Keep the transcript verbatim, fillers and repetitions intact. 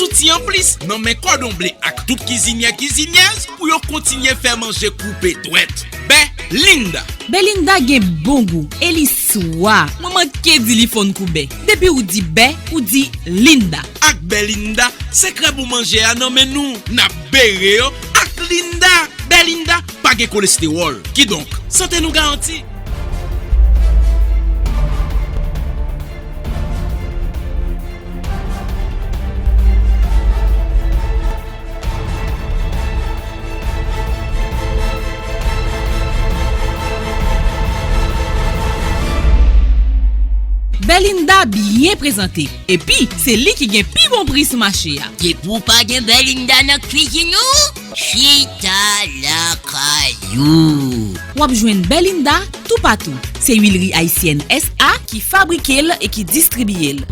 zouti anplis nan men kòdon ble ak tout kizinyè kizinyèz pou yo kontinye fè manje koupe dwèt. Bè Linda. Belinda gen bon gou e li swa. Mwen manke di li fon kou bè. Depi ou di bè, ou di Linda. Ak Belinda, sekrè bon manje a nan men nou. N ap bere yo ak Linda. Belinda pa gen kolestewòl. Kidonk, sante nou garanti. Belinda byen prezante, epi se li ki gen pi bon pri sou mache a. Depi w pa gen Belinda nan kwizin ou, chita lakay ou. W ap jwenn Belinda toupatou. Se Huileries Haïtiennes S A ki fabrike l e ki distribiye l.